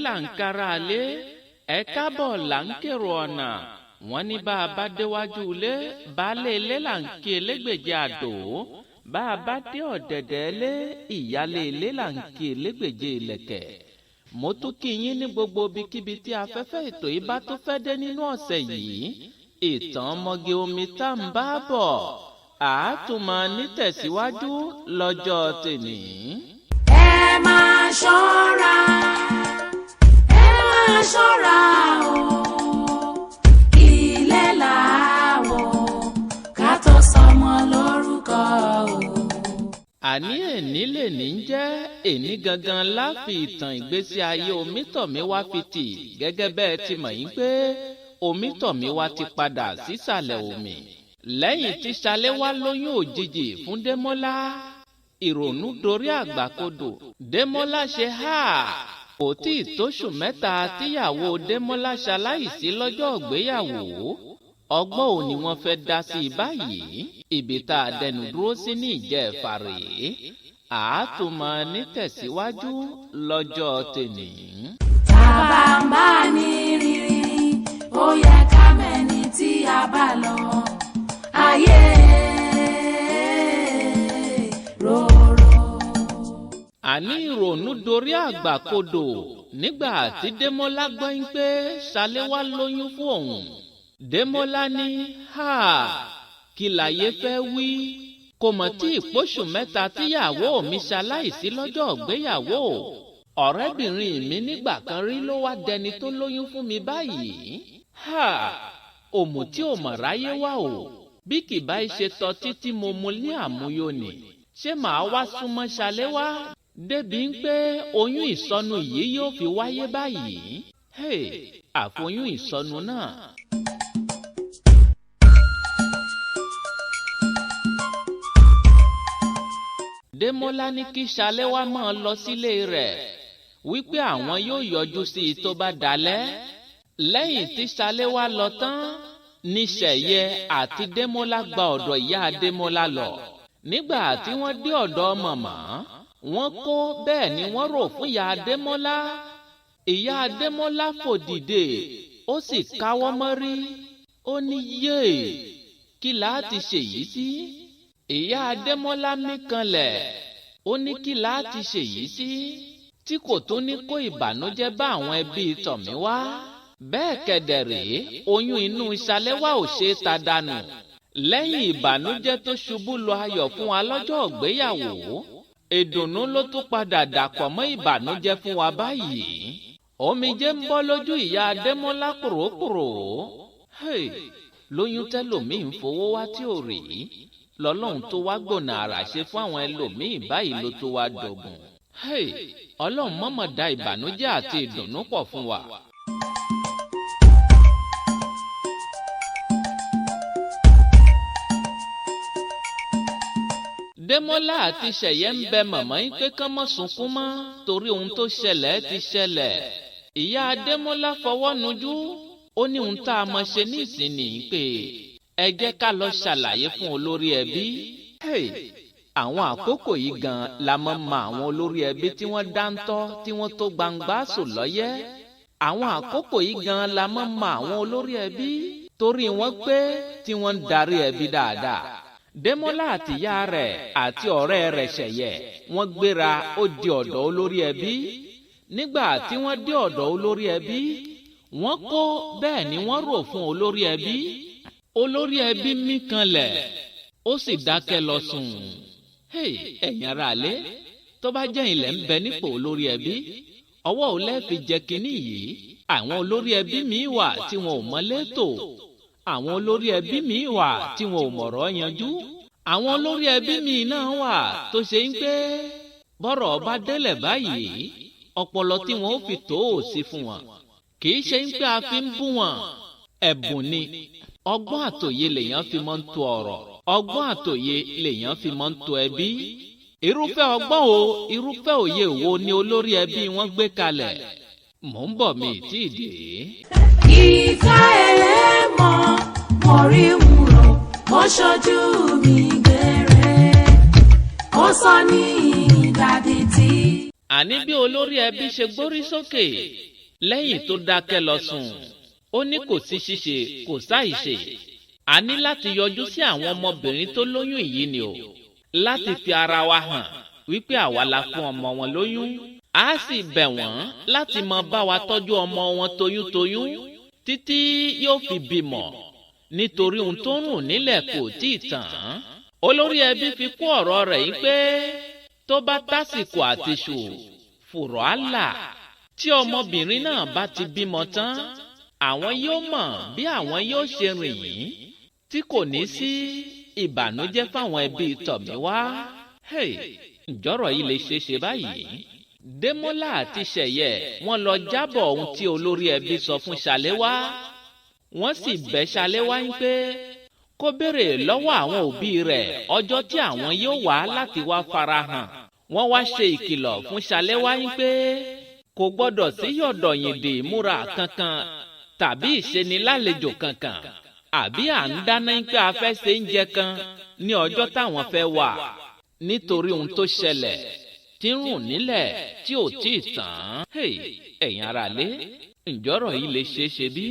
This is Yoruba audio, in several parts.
Là ń kára lé, ẹ káàbọ̀ là ń kérò ọ̀nà. Wọ́n ní bá a bá déwájú ilé, baálé ilé là ń kí elégbèje àdó. Bá a bá dé ọ̀dẹ̀dẹ̀ ilé, ìyálé ilé là ń kí elégbèje ìlẹ̀kẹ̀. Mo tún kí yín ní gbogbo ibikíbi tí afẹ́fẹ́ ètò yìí bá tó fẹ́ dé nínú ọ̀sẹ̀ yìí. Ìtàn ọmọge omi tá ń bá bọ̀ àátúmọ̀ nítẹ̀síwájú lọ́jọ́ tèní. Ẹ máa ṣọ́ra, ẹ máa ṣọ́ra o, ilé làwọ̀ ká tó sọmọ lórúkọ o. Àní èní lè ní jẹ́ èní gangan láfi ìtàn ìgbésí ayé Omítọ̀míwá fi tì, gẹ́gẹ́ bẹ́ẹ̀ ti mọ̀ yín pé Omítọ̀míwá ti padà sísàlẹ̀ omi. Lẹ́yìn tí Ṣaléwá lóyún òjijì fún Démọ́lá, ìrònú dorí àgbàkodò. Démọ́lá ṣe há kò tí ì tóṣù 3 tíyàwó Démọ́lá ṣaláìsí lọ́jọ́ ìgbéyàwó. Ọgbọ́n ò ní wọ́n fẹ́ dá sí i báyìí. Ibi tá a dẹnu dúró sí ní ìjẹ́fà rèé. Àátúmọ̀ nítẹ̀síwájú lọ́jọ́ tèní. Tàbá ń bá ní rírí, ó yẹ ká mẹ́ni tí a bá lọ. Ayé rorò. Àní ìrònú dorí àgbàkodò nígbà tí Démọ́lá gbọ́ ń pé Ṣaléwá lóyún fún òun. Démọ́lá ní ha kí láyé fẹ́ wí, kò mọ̀ tí ìpóṣù 3 tíyàwó mi ṣaláìsí lọ́jọ́ ìgbéyàwó. Ọ̀rẹ́bìnrin mi nígbà kan rí ló wá dẹni tó lóyún fún mi báyìí. Ha òmù tí ò mọ̀ ráyé wá o, bí kì bá ṣe tọ́ títí mo mu ní àmúyọ ni, ṣé màá wá súnmọ́ Ṣaléwá débi ń pé oyún ìsọnù yìí yóò fi wáyé báyìí? Hey, àfoyún ìsọnù náà. Démọ́lá ní kí Ṣaléwá máa lọ sílé rẹ̀ wípé àwọn yóò yọjú sí i tó bá dalẹ̀. Lẹ́yìn tí Ṣaléwá lọ tán ní Ṣẹ̀yẹ àti Démọ́lá gba ọ̀dọ̀ ìyá Démọ́lá lọ. Nígbà tí wọ́n dé ọ̀dọ̀ màmá, wọ́n kó bẹ́ẹ̀ ni wọ́n rò fún ìyá Démọ́lá. Ìyá Démọ́lá fò dìde, ó sì káwọ́ mọ́rí. Ó ní yéè, kí làá ti ṣèyí sí? Ìyá Adémọ́lá mí kanlẹ̀, ó ní kí làá ti ṣèyí sí, tí kò tún ní kó ìbànújẹ́ bá àwọn ẹbí Tọ̀míwá. Bẹ́ẹ̀ kẹ̀dẹ̀ rèé, oyún inú Ṣaléwá ò ṣe é ta dànù. Lẹ́yìn ìbànújẹ́ tó ṣubú lọ ayọ̀ fún wa lọ́jọ́ ìgbéyàwó, ìdùnnú ló tún padà dàpọ̀ mọ́ ìbànújẹ́ fún wa báyìí. Omijé ń bọ́ lójú ìyá Adémọ́lá kúròkúrò. Hey, lóyún tẹ́lòmíì ń fowó wá tí ò rí, lọ́lọ́run tó wá gbọ̀nà àrà ṣe fún àwọn ẹlòmíì báyìí ló tó wá dọ̀gùn. Hey, Ọlọ́run mọ̀mọ̀ da ìbànújẹ́ àti ìdùnnú pọ̀ fún wa. Démọ́lá àti Ṣẹ̀yẹ ń bẹ màmá yín pé kán mọ́ sunkún mọ́ torí ohun tó ṣẹlẹ̀ ti ṣẹlẹ̀. Ìyá Adémọ́lá fọwọ́ nujú, ó ní ohun tá a mọ̀ ṣe ní ìsinyìí pé ẹ jẹ́ ká lọ ṣàlàyé fún olórí ẹbí. Hey, àwọn àkókò yìí gan la mọ̀ mọ àwọn olórí ẹbí tí wọ́n dáńtọ́ tí wọ́n tó gbangba sùn lọ́yẹ́. Àwọn àkókò yìí gan la mọ̀ mọ àwọn olórí ẹbí torí wọ́n pé tí wọ́n ń darí ẹbí dáadáa. Démọ́lá àti ìyá rẹ̀ àti ọ̀rẹ́ rẹ̀ Ṣẹ̀yẹ wọ́n gbéra ó di ọ̀dọ̀ olórí ẹbí. Nígbà tí wọ́n dé ọ̀dọ̀ olórí ẹbí, wọ́n kó bẹ́ẹ̀ ni wọ́n rò fún olórí ẹbí. Olórí ẹbí mí kanlẹ̀, ó sì dákẹ́ lọ sùn. Hey, ẹ̀yin aráalé, tó bá jẹ́ ilẹ̀ ń bẹ nípò olórí ẹbí, ọwọ́ ò lẹ́ fi jẹ kínní yìí. Àwọn olórí ẹbí míì wà tí wọn ò mọ létò. Àwọn olórí ẹbí míì wà tí wọn ò mọ̀rọ̀ yanjú. Àwọn olórí ẹbí míì náà wà tó ṣe ń pé bọ́rọ̀ bá délẹ̀ báyìí, ọpọlọ tí wọn ó fi tó ò sí fún wọn. Kì í ṣe ń pé a fi ń bú wọn, ẹ̀bùn ni. Ọgbọ́n àtòye lèèyàn fi máa ń to ọ̀rọ̀. Ọgbọ́n àtòye lèèyàn fi máa ń to ẹbí. Irúfẹ́ ọgbọ́n o, irúfẹ́ òye wo ni olórí ẹbí wọn gbé kalẹ̀? Mò ń bọ̀ mi tí ì dé. Ìka ẹlẹ́mọ̀ mo rí wúrò, ó ṣojú mi gbére, ó sọ ní ìdádì tí. Àní bí olórí ẹbí ṣe gbórí sókè Lẹ́yìn tó dákẹ́ lọ sùn, ó ní kò sí ṣíṣe, kò sáìṣe. A ní láti yọjú sí àwọn ọmọbìnrin tó lóyún yìí ni o, láti fi ara wa hàn wípé àwa la fún ọmọ wọn lóyún. A sì bẹ̀ wọ́n láti mọ bá wa tọ́jú ọmọ wọn toyúntoyún títí yóò fi bímọ, nítorí ohun tó ń rùn nílẹ̀ kò tí ì tàn. Olórí ẹbí fi kún ọ̀rọ̀ rẹ̀ yìí pé tó bá tásìkò àti ṣù fùrọ̀ àlà, tí ọmọbìnrin náà bá ti bímọ tán, àwọn yóò mọ̀ bí àwọn yóò ṣe rìn yìí tí kò ní sí ìbànújẹ́ fáwọn ẹbí Tọ̀míwá. Ǹjọ́rọ̀ yìí lè ṣeé ṣe báyìí? Démọ́lá àti Ṣẹ̀yẹ wọ́n lọ jábọ̀ ohun tí olórí ẹbí sọ fún Ṣaléwá. Wọ́n sì bẹ̀ Ṣaléwá ń pé kó béèrè lọ́wọ́ àwọn òbí rẹ̀ ọjọ́ tí àwọn yóò wá láti wá farahàn. Wọ́n wá ṣe ìkìlọ̀ fún Ṣaléwá ń pé kò gbọ́dọ̀ sí yọ̀dọ̀yìndì ìmúra kankan tàbí ìṣenilálejò kankan, àbí à ń dáná ń pé a fẹ́ ṣe ń jẹ kan ní ọjọ́ táwọn fẹ́ wà, nítorí ohun tó ṣẹlẹ̀ tí ń rùn nílẹ̀ tí ò tí ì tán. Ẹ̀yin aráalé, ǹjọ́rọ̀ yìí lè ṣeé ṣe bí?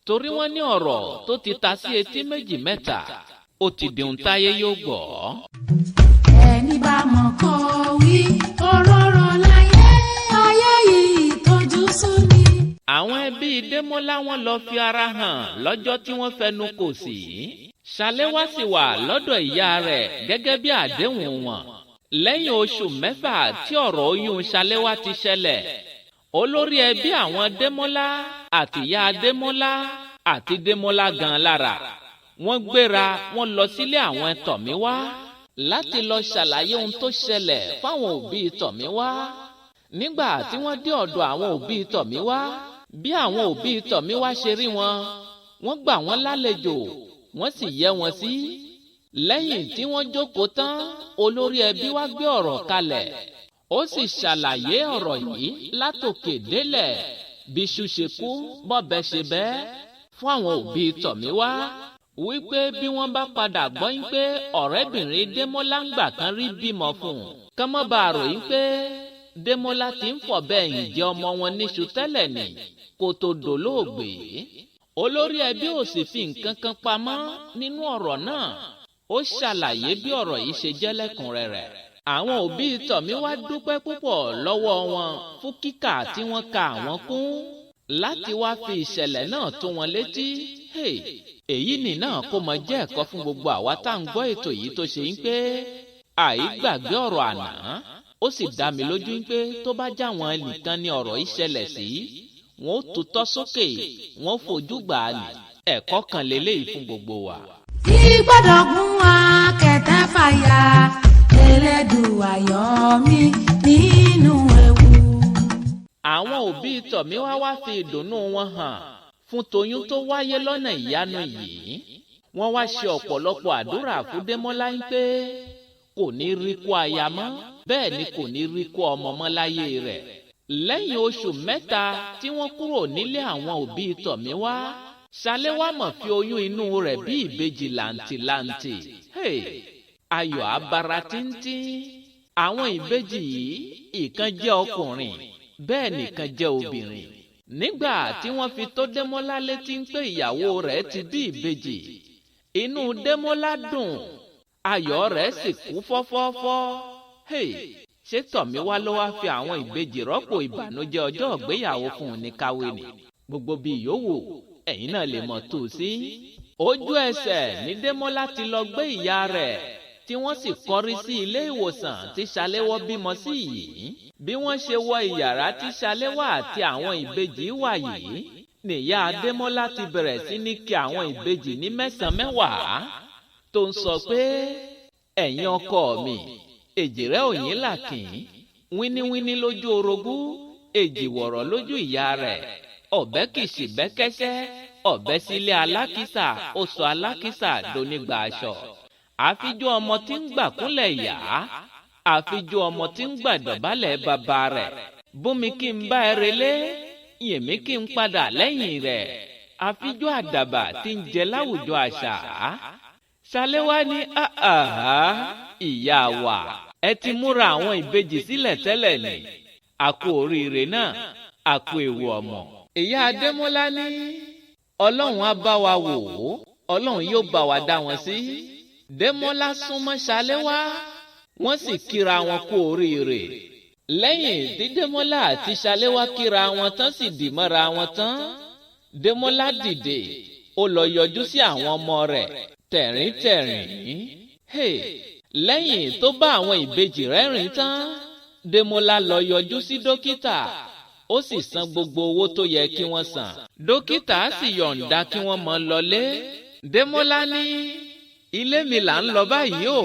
Torí wọ́n ní ọ̀rọ̀ tó ti ta sí etí méjì mẹ́ta, ó ti di ohun táyé yóò gbọ́. Ẹni bá mọ̀ kó wí, òróró láyé, ayé yìí tójú sú ni. Àwọn ẹbí Démọ́lá wọn lọ fi ara hàn lọ́jọ́ tí wọ́n fẹnu kò sí. Ṣaléwá sì wà lọ́dọ̀ ìyá rẹ̀ gẹ́gẹ́ bí àdéhùn wọn. Lẹ́yìn oṣù 6 tí ọ̀rọ̀ oyún Ṣaléwá ti ṣẹlẹ̀, olórí ẹbí àwọn Démọ́lá àti ìyá Démọ́lá àti Démọ́lá gan lára, wọ́n gbéra wọ́n lọ sílé àwọn Tọ̀míwá láti lọ ṣàlàyé ohun tó ṣẹlẹ̀ fáwọn òbí Tọ̀míwá. Nígbà tí wọ́n dé ọ̀dọ̀ àwọn òbí Tọ̀míwá, bí àwọn òbí Tọ̀míwá ṣe rí wọn, wọ́n gbà wọ́n lálejò, wọ́n sì yẹ́ wọn sí. Lẹ́yìn tí wọ́n jókòó tán, olórí ẹbí wá gbé ọ̀rọ̀ kalẹ̀. Ó sì ṣàlàyé ọ̀rọ̀ yìí látòkè délẹ̀, bí iṣu ṣe kú bọ́bẹ ṣe bẹ́ fún àwọn òbí Tọ̀míwá, wípé bí wọ́n bá padà gbọ́ yín pé ọ̀rẹ́bìnrin Démọ́lá ń gbà kan rí bímọ fún un, kán mọ́ bá a ròyìn pé Démọ́lá ti ń fọ̀ bẹ́ẹ̀ yìn jẹ́ ọmọ wọn níṣu tẹ́lẹ̀ ní kó tó dolóògbé. Olórí ẹbí ò sì fi nǹkan kan pamọ́ nínú ọ̀rọ̀ náà. Ó ṣàlàyé bí ọ̀rọ̀ yìí ṣe jẹ́ lẹ́kùnrẹ́rẹ́. Àwọn òbí Tọ̀míwá dúpẹ́ púpọ̀ lọ́wọ́ wọn fún kíkà tí wọ́n ka àwọn kún láti wá fi ìṣẹ̀lẹ̀ náà tó wọn létí. Èyí nì náà kó mọ jẹ́ ẹ̀kọ́ fún gbogbo àwa tá à ń gbọ́ ètò yìí tó ṣe ń pé àìgbàgbé ọ̀rọ̀ àná. Ó sì dá mi lójú pé tó bá já wọn nìkan ni ọ̀rọ̀ yìí ṣẹlẹ̀ sí, wọn ó tutọ́ sókè, wọn ó fojú gbà á nì. Ẹ̀kọ́ kan lélẹ́yìí fún gbogbo wa. Ìgbọ́dọ̀gún akẹ̀tẹ̀ fàyà, Elédùà yọ mí nínú ewu. Àwọn òbí Tọ̀míwá wá fi ìdùnnú wọn hàn fún toyún tó wáyé lọ́nà ìyanu yìí. Wọ́n wá ṣe ọ̀pọ̀lọpọ̀ àdúrà fún Démọ́lá ń pé kò ní rí kó aya mọ́, bẹ́ẹ̀ ni kò ní rí kó ọmọ mọ́ láyé rẹ̀. Lẹ́yìn oṣù 3 tí wọ́n kúrò nílé àwọn òbí Tọ̀míwá, Ṣaléwá mọ̀ fi oyún inú rẹ̀ bí ìbejì làǹtìlanti. Ayọ̀ abara tíntín. Àwọn ìbejì yìí, ìkan jẹ́ ọkùnrin, bẹ́ẹ̀ nìkan jẹ́ obìnrin. Nígbà tí wọ́n fi tó Démọ́lá létí ń pé ìyàwó rẹ̀ ti bí ìbejì, inú Démọ́lá dùn, ayọ̀ rẹ̀ sì kú fọ́fọ́fọ́. Ṣé Tọ̀míwá ló wá fi àwọn ìbejì rọ́pò ìbànújẹ́ ọjọ́ ìgbéyàwó fún un ní káwé ni? Gbogbo bíi yòówù, ẹ̀yin náà lè mọ̀ tó sí. Ojú ẹsẹ̀ ní Démọ́lá ti lọ gbé ìyá rẹ̀ tí wọ́n sì kọrí sí ilé ìwòsàn tí Ṣaléwọ́ bímọ sí yìí. Bí wọ́n ṣe wọ ìyàrá tí Ṣaléwá àti àwọn ìbejì wà yìí, nìyá Démọ́lá ti bẹ̀rẹ̀ sí ní kí àwọn ìbejì ní 9 mẹ́wàá tó ń sọ pé ẹ̀yin ọkọ mi, èjìrẹ́ òyìn làkín, wíníwíní lójú orogún, èjì wọ̀rọ̀ lójú ìyá rẹ̀, ọ̀bẹ kìsì bẹ́kẹ́sẹ́, ọ̀bẹ sílé alákìsà, ó sọ alákìsà donígbà aṣọ. Àfijọ́ ọmọ tí ń gbà kúnlẹ̀ yá, àfijọ́ ọmọ tí ń gbà dọ̀bálẹ̀ bàbá rẹ̀. Bómi kí n bá ẹ relé, yèmí kí n padà lẹ́yìn rẹ̀. Àfijọ́ àdàbà tí ń jẹ láwùjọ àṣà. Ṣaléwá ní ìyá wa, ẹ ti múra àwọn ìbejì sílẹ̀ tẹ́lẹ̀ ni. A kú oríire náà. Àkú ewu ọmọ. Ìyá Adémọ́lá ní Ọlọ́run á bá wa wò ó, Ọlọ́run yóò bá wa dá wọn sí. Démọ́lá súnmọ́ Ṣaléwá, wọ́n sì kíra wọn kú oríire. Lẹ́yìn tí Démọ́lá àti Ṣaléwá kíra wọn tán sì dì mọ́ra wọn tán, Démọ́lá dìde, ó lọ yọjú sí àwọn ọmọ rẹ̀ tẹ̀ríntẹ̀rín. Hey, lẹ́yìn tó bá àwọn ìbejì rẹ́rìn tán, Démọ́lá lọ yọjú sí dókítà, ó sì san gbogbo owó tó yẹ kí wọ́n san. Dókítà sì yọ̀ǹda kí wọ́n mọ lọlé. Démọ́lá ní ilé mi là ń lọ báyìí o,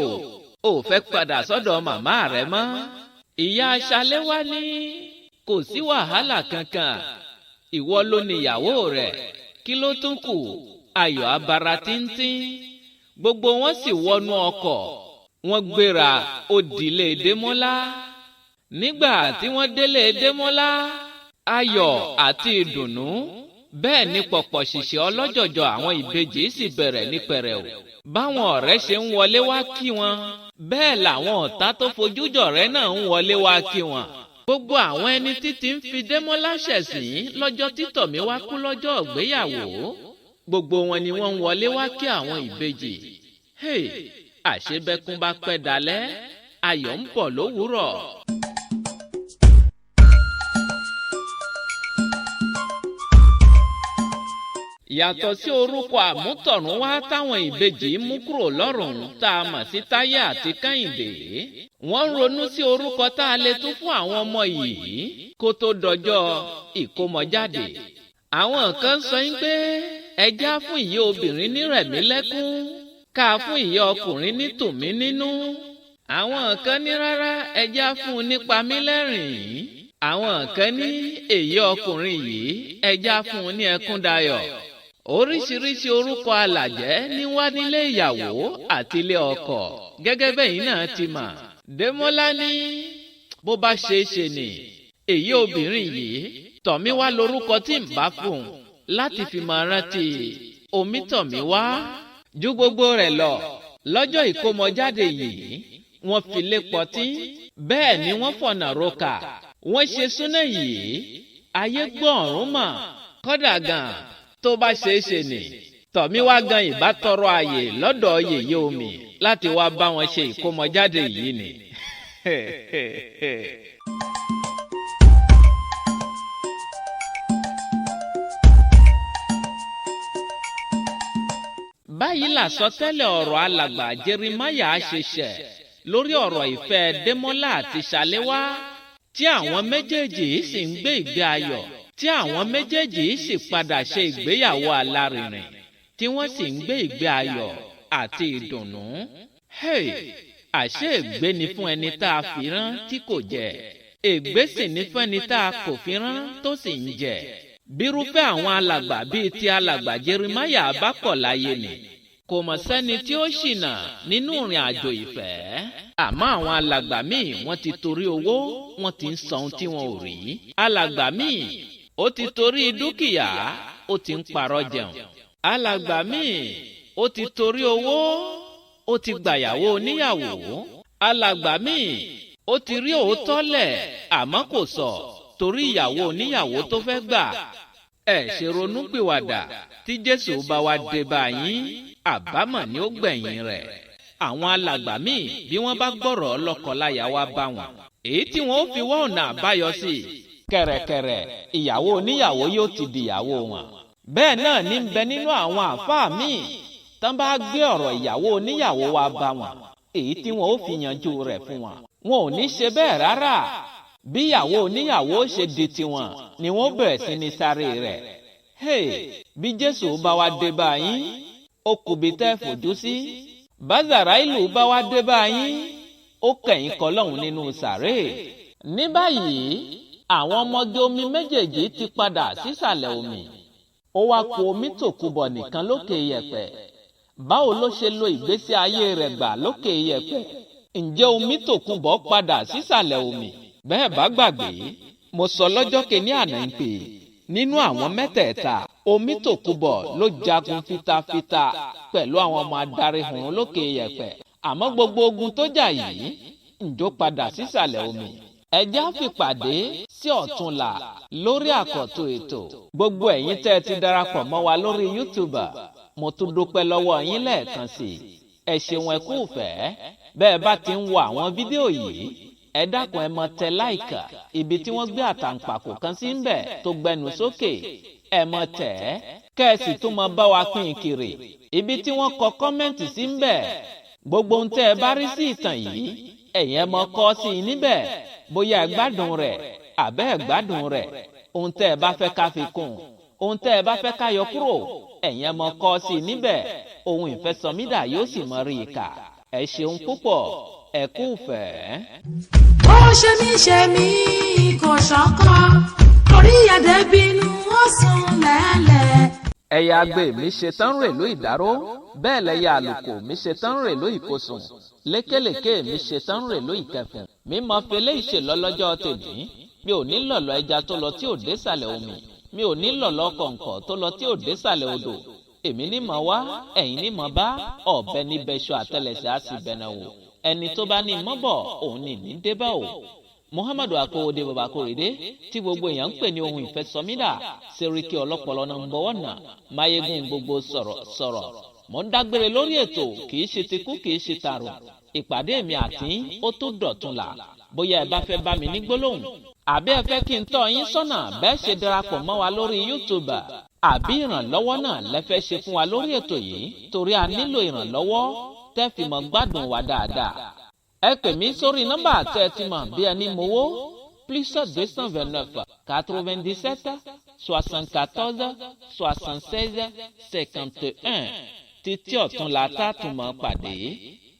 ò fẹ́ padà sọ́dọ̀ màmá rẹ mọ́. Ìyá Ṣaléwá ní kò sí wàhálà kankan, ìwọ ló níyàwó rẹ̀, kí ló tún kù, ayọ̀ abara tíntín. Gbogbo wọn sì wọnú ọkọ̀, wọ́n gbéra ó dìlé Démọ́lá. Nígbà tí wọ́n délé Démọ́lá, ayọ̀ àti ìdùnnú bẹ́ẹ̀ ni pọ̀pọ̀ ṣìṣẹ́ ọlọ́jọ̀jọ̀ àwọn ìbejì sì bẹ̀rẹ̀ ní pẹrẹu. Báwọn ọ̀rẹ́ ṣe ń wọlé wá kí wọn, bẹ́ẹ̀ làwọn ọ̀tá tó fojú jọ̀rẹ́ náà ń wọlé wá kí wọn. Gbogbo àwọn ẹni títí ń fi Démọ́lá ṣẹ̀sín lọ́jọ́ tí Tọ̀míwá kú lọ́jọ́ ìgbéyàwó, gbogbo wọn ni wọ́n ń wọlé wá kí àwọn ìbejì. Hey, àṣebẹ́kún bá pẹ́ dalẹ́, ayọ̀ ń bọ̀ lówùúrọ̀. Yàtọ̀ sí orúkọ àmútọ̀runwá táwọn ìbejì mú kúrò lọ́rùn tá a mọ̀ sí Táyé àti Kẹ́hìndé, wọ́n ń ronú sí orúkọ tá a lè tún fún àwọn ọmọ yìí kó tó dọjọ́ ìkómọjáde. Àwọn kan sọ yín pé ẹja fún ìyá obìnrin ní Rẹ̀mílẹ́kún, ká fún ìyá ọkùnrin ní Tòmí nínú. Àwọn kan ní rárá, ẹja fún un ní Pamílẹ́rìn. Àwọn kan ní èyí ọkùnrin yìí ẹja fún un ní Ẹkúndayọ̀. Oríṣiríṣi orúkọ alàjẹ́ ní wá nílé ìyàwó àti ilé ọkọ gẹ́gẹ́ bẹ́yìn náà ti mà. Démọ́lá ní bó bá ṣe é ṣe ni èyí obìnrin yìí Tọ̀míwá lorúkọ tí ń bá fún un láti fi máa rántí Omítọ̀míwá. Ju gbogbo rẹ̀ lọ, lọ́jọ́ ìkómọjáde yìí wọ́n fi lé pọtí, bẹ́ẹ̀ ni wọ́n fọ̀nà roka. Wọ́n ṣe súná yìí, ayé gbọ́ ọ̀run mọ̀, kọ́dà gan tó bá ṣe é ṣe ni Tọ̀míwá gan ìbá tọrọ àyè lọ́dọ̀ yèyé omi láti wá bá wọn ṣe ìkómọjáde yìí ni. Báyìí làsọtẹ́lẹ̀ ọ̀rọ̀ alàgbà Jeremáyà ṣe ṣẹ lórí ọ̀rọ̀ ìfẹ́ Démọ́lá àti Ṣaléwá, tí àwọn méjèèjì sì ń gbé ìgbé ayọ̀, tí àwọn méjèèjì sì padà ṣe ìgbéyàwó alárinrin, tí wọ́n sì ń gbé ìgbé ayọ̀ àti ìdùnnú. Hey, àṣé ègbé ni fún ẹni tá a fi rán tí kò jẹ, ègbé sì ni fún ẹni tá a kò fi rán tó sì ń jẹ. Bírúfẹ́ àwọn alàgbà bíi ti alàgbà Jeremáyà bá pọ̀ láyé ni, kò mọ̀ sẹ́ni tí ó ṣìnà nínú ìrìn àjò ìfẹ́. Àmọ́ àwọn alàgbà míì wọ́n ti torí owó, wọ́n ti ń sọ ohun tí wọn ò rí. Alàgbà míì ó ti torí dúkìá, ó ti ń parọ́ jẹun. Alàgbà míì ó ti torí owó, ó ti gbàyàwó oníyàwó. Alàgbà míì ó ti rí òótọ́ lẹ̀ àmọ́ kò sọ torí ìyàwó oníyàwó tó fẹ́ gbà. Ẹ ṣe ronúpìwàdà tí Jésù bá wa dé bá yín, àbámọ̀ ni ó gbẹ̀yìn rẹ̀. Àwọn alàgbà míì bí wọ́n bá gbọ́rọ̀ lọ́kọláya wá bá wọn, èyí tí wọ́n ó fi wá ọ̀nà àbáyọ sí i. Kẹ̀rẹ̀kẹ̀rẹ̀ ìyàwó oníyàwó yóò ti dìyàwó wọn. Bẹ́ẹ̀ náà ní bẹ nínú àwọn àáfàá míì tán bá gbé ọ̀rọ̀ ìyàwó oníyàwó wá bá wọn, èyí tí wọ́n ó fi yanjú rẹ̀ fún wọn. Wọn ò ní ṣe bẹ́ẹ̀ rárá. Bí ìyàwó oníyàwó ṣe di tiwọn ni wọ́n bẹ̀rẹ̀ sí ní sáré rẹ̀. Hey, bí Jésù bá wa dé bá yín, ó kùbi tẹ́ fojú sí. Bázàráìlù bá wa dé bá yín, ó kẹ̀yìn kọlọ́hún nínú sàréè. Ní báyìí, àwọn ọmọge omi méjèèjì ti padà sísàlẹ̀ omi. Ó wá kù omi tòkunbọ̀ nìkan lókè yẹ̀pẹ̀. Báwo ló ṣe lo ìgbésí ayé rẹ̀ gbà lókè yẹ̀pẹ̀? Ǹjẹ́ omi tòkunbọ̀ padà sísàlẹ̀ omi? Bẹ́ẹ̀ bá gbàgbé, mo sọ lọ́jọ́ kìíní àná ń pè nínú àwọn mẹ́tẹ̀ẹ̀ta, omi tòkunbọ̀ ló jagun fitafita pẹ̀lú àwọn ọmọ adarí hùn lókè yẹ̀pẹ̀. Àmọ́ gbogbo ogun tó jà yìí, ǹjọ́ padà sísàlẹ̀ omi. Ẹ jẹ́ á fìpàdé sí ọ̀túnla lórí àkọ́tún ètò. Gbogbo ẹ̀yin tẹ́ ẹ ti darapọ̀ mọ́ wa lórí YouTube, mo tún dúpẹ́ lọ́wọ́ yín lẹ́ẹ̀kan sí i. Ẹ ṣeun, ẹ kú ìfẹ́. Bẹ́ẹ̀ bá ti ń wo àwọn fídíò yìí, ẹ dákun, ẹ mọ tẹ like ibi tí wọ́n gbé àtàǹpàkò kan sí ń bẹ̀ tó gbẹnu sókè. Ẹ mọ tẹ̀ ẹ́, kẹ́ ẹ sì tún mọ bá wa pín in kiri ibi tí wọ́n kọ comment sí ń bẹ̀. Gbogbo ohun tẹ́ ẹ bá rí sí ìtàn yìí, ẹ̀yin ẹ mọ kọ sí i níbẹ̀, bóyá ẹ gbádùn rẹ̀ àbẹ́ ẹ gbádùn rẹ̀, ohun tẹ́ ẹ bá fẹ́ ká fi kún, ohun tẹ́ ẹ bá fẹ́ ká yọ kúrò, ẹ̀yin ẹ mọ kọ sí i níbẹ̀. Ohun ìfẹsọ̀mídà yóò sì mọ rí i kà. Ẹ ṣeun púpọ̀, ẹ kú fẹ́. Ó ṣe mí ṣe mí kò ṣọ́kọ́ orí adé bínú, ó sùn lẹ́lẹ̀. Ẹ̀yà agbe mi ṣe tán rèlú Ìdáró, bẹ́ẹ̀ lẹ́yà àlùkò mi ṣe tán rèlú Ìkosùn, lékèlékè mi ṣe tán rèlú Ìkẹfùn. Mi mọ fẹlẹ́ ìṣèlọ́lọ́jọ́ tèmi. Mi ò ní lọ̀lọ́ ẹja tó lọ tí ò désàlẹ̀ omi, mi ò ní lọ̀lọ́ kọ̀ǹkọ̀ tó lọ tí ò désàlẹ̀ odò. Èmi ní mọ̀ wá, ẹ̀yin ní mọ̀ bá. Ọ̀bẹ níbẹ̀ ṣọ àtẹlẹsẹ̀ á sì bẹ̀nà wò. Ẹni tó bá ní mọ́bọ̀ òun ní ní débà o. Muhammadu Akowode, Baba Korede, tí gbogbo èèyàn ń pè ní ohun ìfẹsọmídà, Seriki ọlọpọlọ number one, mayegun gbogbo sọ̀rọ̀ sọ̀rọ̀. Mò ń dágbére lórí ètò. Kì í ṣe tikú, kì í ṣe tààrùn. Ìpàdé mi àti ó tó dọ̀tun là. Bóyá ẹ bá fẹ́ bá mi ní gbólóhùn, àbí ẹ fẹ́ kí n tọ́ yín sọ́nà bẹ́ẹ̀ ṣe darapọ̀ mọ́ wa lórí YouTube, àbí ìrànlọ́wọ́ náà lẹ fẹ́ ṣe fún wa lórí ètò yìí, torí a nílò ìrànlọ́wọ́ tẹ́ fi mọ́ gbádùn wa dáadáa, ẹ pè mí sórí nọ́mbà tẹ́ ẹ ti mọ̀ bí ẹni mowó: +229 97 74 76 51. Títí ọ̀tún la tá a tún mọ́ pàdé,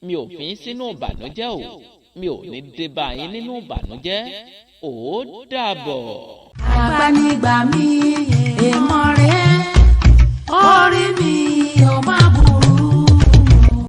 mi ò fi sínú ìbànújẹ́ o, mi ò ní dé bá yín nínú ìbànújẹ́. Ó dàbọ̀. Àgbànigbà mi èèmọ̀.